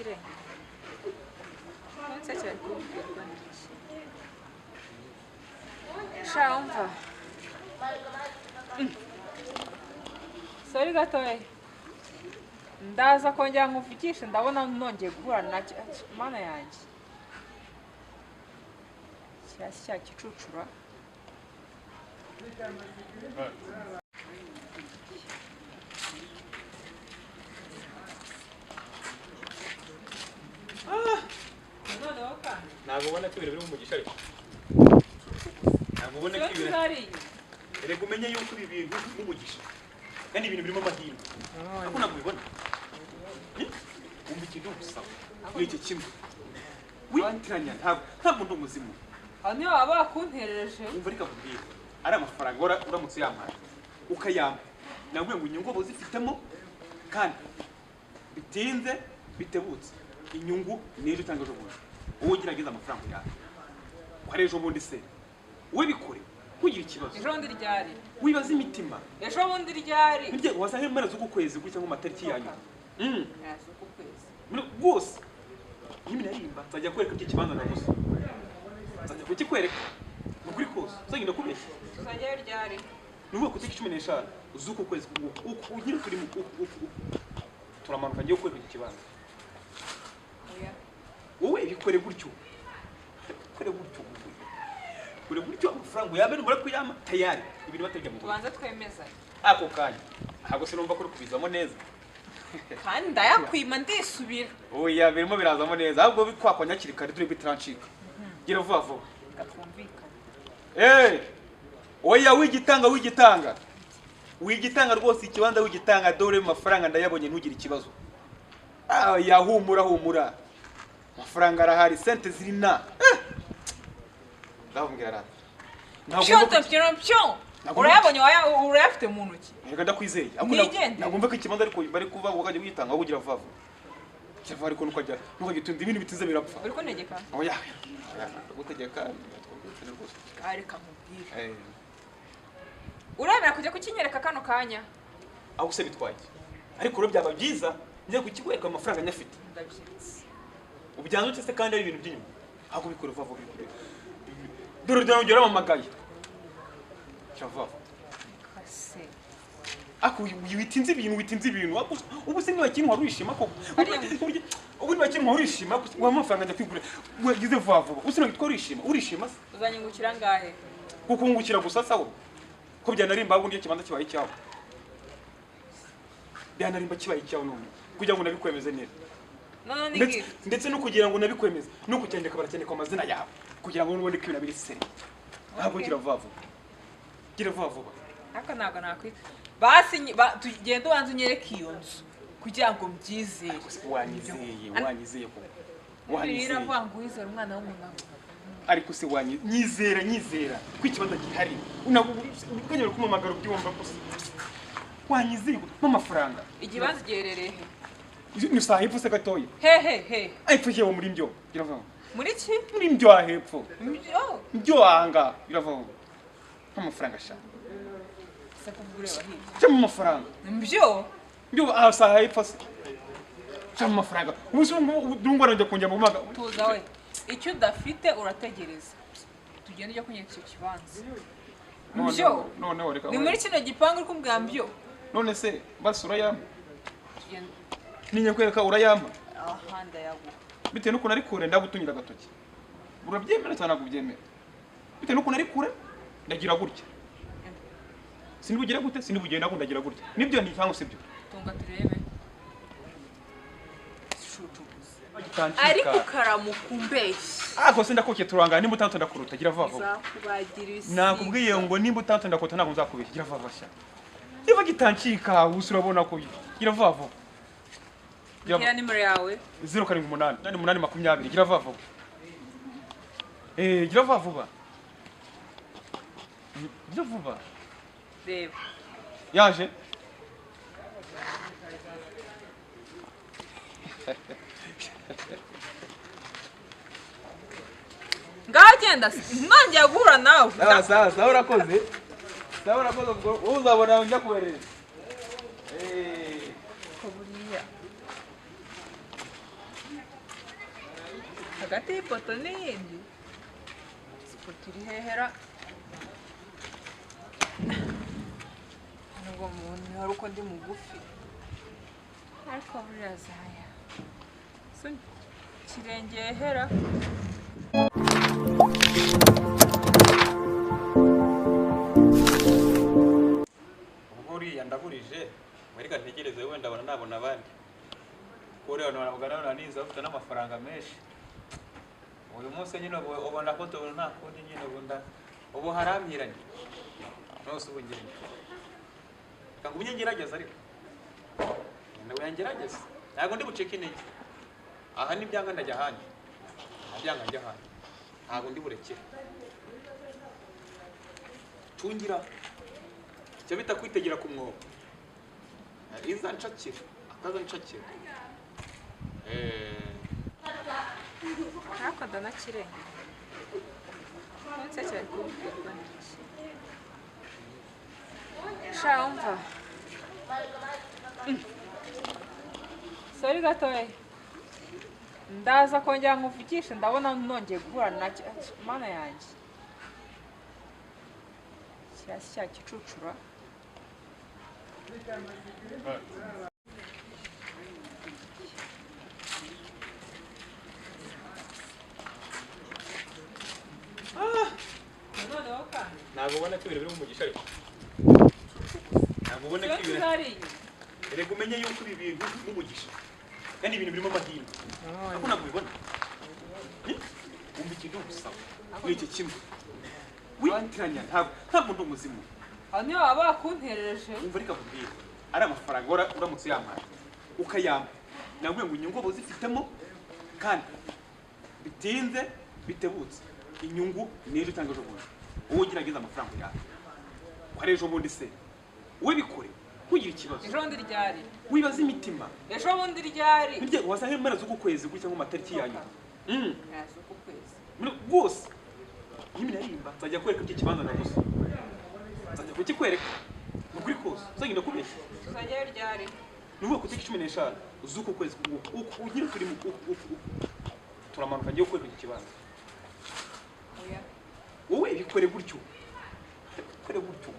Gakire, nsekera kubwirwa n'iki? Sha umva, sorry gatoya, ndaza kongera nkuvugishe. Ndabona nongeye guhura nacyo. Mana yanjye, kirasi cya gicucura. Noneho kandi Ntabwo ubona ko ibintu biri mu mugisha, ariko ntabwo ubona ko siyo ibintu tuzariye. Erega umenye yuko ibi bintu birimo umugisha kandi ibintu birimo amahirwe, ariko ntabwo ubibona. Wumva ikintu gusaba ni iki kimwe witiranya. Ntabwo ndi umuzimu. Aho niyo baba bakunterereje. Wumva, reka nkubwire, ari amafaranga uramutse uyampaye ukayampa, nabwiye ngo inyungu uba uzifitemo, kandi bitinze bitebutse inyungu n'ejo cyangwa ejo bundi. Wowe ugerageza amafaranga yawe ko ari ejo bundi se, wowe bikore ntugire ikibazo. Ejo bundi ryari? Wibaza imitima. Ejo bundi ryari? Nibyo, wasanga impera z'uku kwezi gutya, nko mu matariki ya nyuma. Z'uku kwezi? Rwose niba nzajya kwereka iki kibanza naguze, nzajya kukikwereka ni ukuri kose, uzagenda kubeshya. Tuzajyayo ryari? Ni ukuvuga ku itariki 15 z'uku kwezi ugira turi mu turamanuka, ngiye kukwereka iki kibanza. Oya. Wowe bikore gutyo, bikore gutyo, bikore gutyo, amafaranga uyampe, numara kuyampa tayari ibintu batajya mu buryo. Tubanze twemezanye. Ako kanya ntabwo sinumva ko uri kubizamo neza. Kandi ndayakwima ndisubira. Oya, birimo birazamo neza, ahubwo bikwakwa hakiri kare dore bitarancika. Gira vuba vuba. Reka twumvikane. Eh, oya, wigitanga, wigitanga, wigitanga rwose ikibanza, wigitanga. Dore mu mafaranga ndayabonye, ntugire ikibazo. Ah, ya, humura, humura, amafaranga arahari, sente ziri na ndababwira rata. Ntabwo Pyo pyo pyo. Urayabonye, urayafite mu ntoki. Reka, ndakwizeye. Ahubwo Nigende. Ntabwo mva ko ikibanza, ariko bari kuva ngo ukajya witanga, ahubwo ugira vuba vuba. Cyava, ariko ntukajya utinda, ibintu bitinze birapfa. Uri kuntegeka? Oya, oya, ndagutegeka twumvikane rwose. Ah, reka nkubwire. Eh. Uremera kujya kukinyereka kano kanya? Aho se bitwaye iki? Ariko rero byaba byiza njye kukikwereka amafaranga nyafite. Ndabyitse. Ubyanze ute se kandi ari ibintu by'inyuma? Ahubwo bikore vuba vuba, bikore. Dore dore ongera uramamagaye. Cyava vuba. Kase. Ako witinze ibintu, witinze ibintu. Ako ubu se niba kintu wari wishima koko? Ubu niba kintu wari wishima, wa amafaranga njya kwigura. Wagize vuba vuba. Usi ntabwo urishima, urishima se? Uzanyungukira angahe? Kukungukira gusa sawa. Ko byanarimba ubundi iyo kibanza kibaye icyawe. Byanarimba kibaye icyawe none. Kugira ngo nabikwemeze neza. None ni Ndetse, gift. ndetse no kugira ngo nabikwemeze, no kucyandika, baracyandika amazina yawe kugira ngo nubone ko ibintu biri sérieux. Ntabwo Okay. gira vuba vuba, gira vuba vuba. Ariko ntabwo nakwita. Basi tugende, ubanze unyereke iyo nzu kugira ngo mbyizere. Wanyizeye, wanyizeye koko? Bibiliya Wanyizeye? iravuga ngo wizere umwana w'umuntu. Ariko se nyizera, nyizera ko ikibanza gihari, ukanyura kumamagara ubyumva gusa. Wanyizeye mpa amafaranga. Ikibanza giherereye he? Ni saa hepfo se gatoya. He he he? Hepfo yewe, muri mbyo, gira vuba. Muri ki? Muri mbyo aha hepfo. Mbyo? Mbyo ahanga, gira vuba, mpa amafaranga sha. Se kuvuga ureba hirya. Cyangwa amafaranga. Mbyo? Mbyo aha, saa hepfo se. Cyangwa amafaranga ubu se ubu ndungwa njya kongera mu maga. Tuza we. Icyo udafite urategereza. Tugende ujya kunyereka icyo kibanza. Mbyo? Noneho reka. Ni muri kino gipangu uri kumbwira mbyo? None se basi urayampa? Tugende. Ninya kwereka urayampa? Aha, ndayaguha. Bitewe n'ukuntu ari kure, ndagutungira agatoki, urabyemera cyangwa ntabwo ubyemera? Bitewe n'ukuntu ari kure, ndagira gutya, sinibugire gute, sinibugire, ntabwo ndagira gutya. Nibyo ni cyangwa sibyo? Tunga turebe. Shucu gusa. Ariko Ariko ukaramuka umbeshya. Ako se ndakukiye, turangana, nimba utanto ndakuruta. Gira vuba vuba. Nzakubagira ibisiga. Nakubwiye ngo nimba utanto ndakuruta, ntabwo nzakubeshya. Gira vuba vuba sha, niba gitancika ubu urabona ko gira vuba vuba. Gira Mbwira nimero yawe. 0788 20. Gira vuba vuba. Eh, gira vuba vuba, gira vuba. Reba. Yaje. Ngaho genda, nongeye guhura nawe. Sawa sawa sawa, urakoze, sawa, urakoze. Ubwo wowe uzabona njya kubereza. Eh. Ko buriya. Hagati y'ipoto n'iyindi. Ipoto iri hehera. Nubwo umuntu hari uko ndi mugufi. Ariko buriya zaya. Kirengeye hera. Ubwo uriya ndaburije mwereka ntegereze wenda abona nabona abandi. Kore abantu baravugana na niza bafite n'amafaranga menshi. Uyu munsi nyine ubona ko tubona nta kundi nyine ubunda ubu harampiranye. Nose ubu ngire. Reka ngo ngerageze ariko. Nawe ngerageze. Ntabwo ndi bucike intege. Aha ni byanga ndajya ahandi. Byanga njya ahandi. Ntabwo ndi burekere. Cungira. Icyo bita kwitegera ku mwobo. Iza nshakira, akaza nshakira. Ariko ndanakirenga. Nonse cyari kubwirwa n'iki? Sha umva. Sorry gatoya. Ndaza kongera nkuvugishe ndabona nongeye guhura na mana yanjye. Kirasi cya kicucura. Ntabwo ubona ko ibintu biri mu mugisha ariko. Ntabwo ubona ko ibintu. Erega umenye yuko ibi bintu biri mu mugisha. Kandi ibintu birimo amahirwe. Ariko ntabwo ubibona. Wumva ikintu gusaba. Ni iki kimwe. Witiranya ntabwo ndi umuzimu. Aho niyo baba bakunterereje. Wumva reka nkubwire. Ari amafaranga uramutse uyampaye. Ukayampa. Nabwiye ngo inyungu uzifitemo kandi bitinze bitebutse. Inyungu n'ejo cyangwa ejo bundi. Wowe ugerageza amafaranga yawe. Ko ejo bundi se. Wowe bikore. Ntugire ikibazo. Ejo bundi ryari? Wibaza imitima. Ejo bundi ryari? Nibyo wasanga impera z'uku kwezi gutya nko matariki yanyu. Impera z'uku kwezi. Rwose. Nyine narimba nzajya kwereka iki kibanza naguze. Nzajya kukikwereka. Ni ukuri kose. Uzagenda kubeshya. Tuzajyayo ryari? Ni ukuvuga ku itariki 15 z'uku kwezi ugira turi mu turamanuka ngiye kwereka iki kibanza. Wowe bikore gutyo. Bikore gutyo.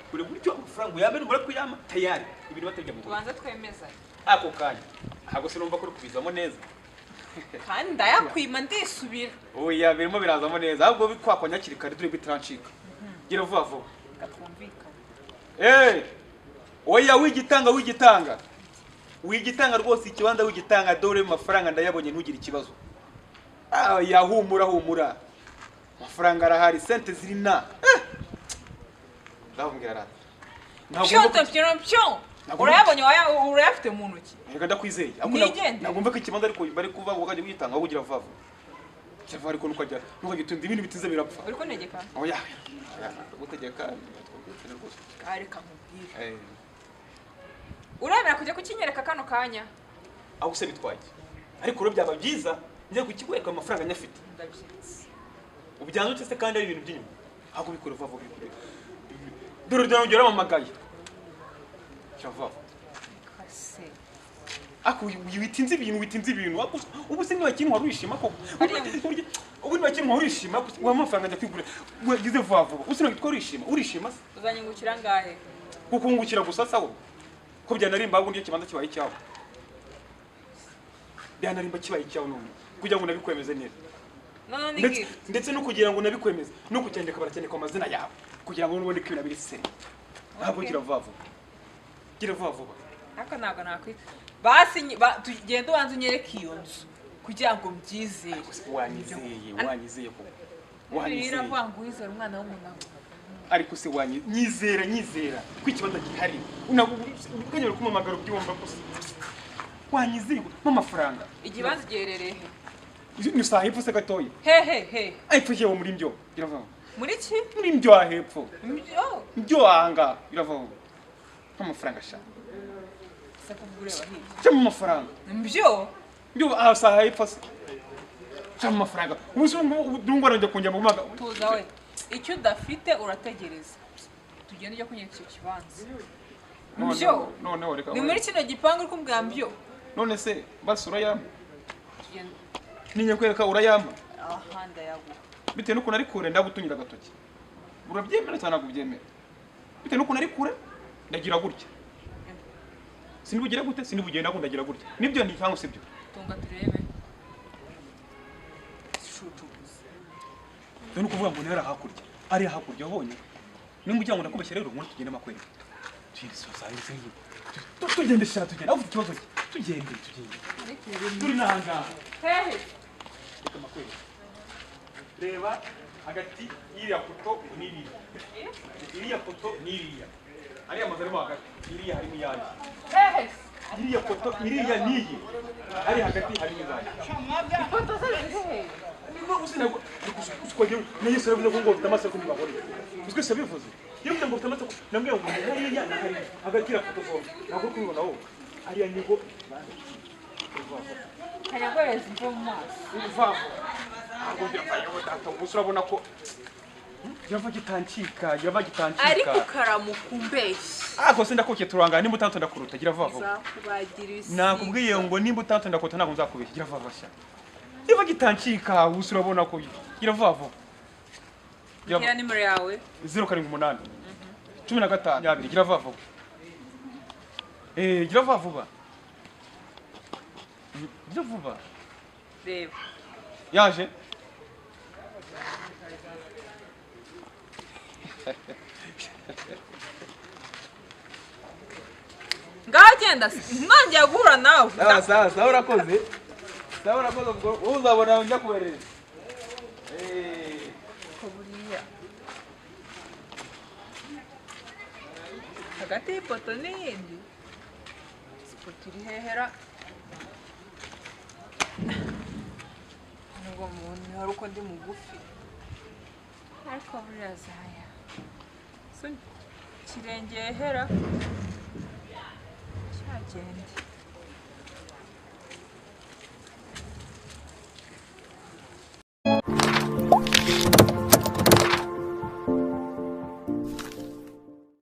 Bikore gutyo amafaranga yabe numara kuyama tayari ibintu batajya mu. Tubanza twemeza. Ako kanya. Ntabwo sinumva ko kubizamo neza. Kandi ndayakwima ndisubira. Oya birimo birazamo neza. Ahubwo bikwakwa hakiri kare dore bitarancika. Gira vuba vuba. Twumvikane. Oya wigitanga wigitanga. Wigitanga rwose ikibanza wigitanga dore mafaranga ndayabonye ntugire ikibazo. Ah yahumura humura. Amafaranga arahari sente ziri na. Ndavugira rata. Ntabwo urayabonye urayafite mu ntoki. Reka ndakwizeye. Nagomba ko ikibanza ariko bari kuva ukajya witanga aho ugira vuba vuba. Cyava ariko nukajya nukajya ibintu bitinze birapfa. Uri kuntegeka? Oya. Gutegeka twumvikane rwose. Areka nkubwire. Uremera kujya kukinyereka kano kanya? Aho se bitwaye. Ariko rero byaba byiza njye kukigwereka amafaranga nyafite. Ndabyitse. Ubyanze se kandi ari ibintu by'inyuma. Ahubwo bikore vuba vuba. Dore dore ugera mamagaye. Cyava. Kase. Ako witinze ibintu witinze ibintu. Ubu se niba kintu warishima koko. Ubu niba kintu warishima wa amafaranga njya kwigura. Wagize vuba vuba. Usina gitwa urishima. Urishima se? Uzanyungukira ngahe? Kukungukira gusa sawo. Ko byanarimba ahubwo ndiyo kibanza kibaye cyawe. Byanarimba kibaye cyawe none. Kugira ngo nabikwemeze neza. No ni gift. Ndetse no kugira ngo nabikwemeze no kucyandika baracyandika amazina yawe kugira ngo nubone ko ibintu biri seri. Ntabwo gira vuba vuba. Gira vuba vuba. Ariko ntabwo nakwita. Basi tugende ubanze unyereke iyo nzu kugira ngo mbyizere. Wanyizeye, wanyizeye ko. Wanyizeye. Iravuga ngo wizere umwana w'umuntu. Ariko se wanyizera nyizera ko ikibanza gihari. Unakanyura kumamagara ubyumva gusa. Wanyizeye mu mafaranga. Ikibanza giherereye he? Ni saha hepfo se gatoya. He he he. Epfo yewe muri mbyo. Iravuga. Muri ki? Muri mbyo hepfo. Mbyo. Mbyo anga. Iravuga. Amafaranga sha. Se kugureba hirya. Cyo mu mafaranga. Mbyo. Mbyo aho saha hepfo se. Cyo mu mafaranga. Ubu ndungwa njya kunjya mu maga. Tuza we. Icyo udafite urategereza. Tugende ujya kunyereka icyo kibanza. Mbyo. None reka. Ni muri kino gipangu uri kumbwira mbyo. None se basura ya. Tugende. Ninyakwereka urayampa. Aha ndayaguha. Bitewe n'ukuntu ari kure ndagutunyira agatoki. Urabyemera cyangwa ntabwo ubyemera? Bitewe n'ukuntu ari kure ndagira gutya. Sinibugire gute, sinibugenda ntabwo ndagira gutya. Nibyo ni cyangwa sibyo? Tunga turebe. Shutuguze. Dore ni ukuvuga ngo ntera hakurya. Ari hakurya wabonye. Nimba ugira ngo ndakubeshya rero ngo tugende makwereka. Tugende sasa. Tugende sha tugende. Aho ufite ikibazo ki? Tugende tugende. Turi n'ahangaha. Hehe. Reka makwereka. Reba hagati y'iriya poto n'iriya. Iriya poto n'iriya. Ariya mazu arimo hagati. Iriya harimo iyanjye. Hehe. Iriya poto iriya n'iyi. Ari hagati harimo izanjye. Ipoto se ziri hehe? Niba usinagwa usikoje na Yesu yavuze ko ngo ufite amaso ariko ntibabona. Uzwi se bivuze. Yavuze ngo ufite amaso namwe ngo hariya na hariya hagati ya poto zombi. Ntabwo uri kubibona wowe. Ariya niho Kanyagoreza imvo mu maso. uvaho. Ntabwo ndavayo data ubu urabona ko yava gitancika, yava gitancika. Ariko ukaramuka umbeshya. Ako se ndakukiye turangana nimba utanto ndakuruta gira vuba vuba. Nzakubagira ibisiga. Nakubwiye ngo nimba utanto ndakuruta ntabwo nzakubeshya gira vuba vuba. Yava gitancika ubu urabona ko gira vuba vuba. Gira Gira nimero yawe. 078 15 2 gira vuba vuba. Gira vuba vuba. Gira vuba. Reba. Yaje. Ngaho genda nongeye guhura nawe. Sawa sawa sawa urakoze. Sawa urakoze ubwo wowe uzabona njya kubereza. Ko buriya hagati y'ipoto n'iyindi ipoto iri hehera nubwo muntu hari uko ndi mugufi ariko buriya zaya kirengeye hera cyagende.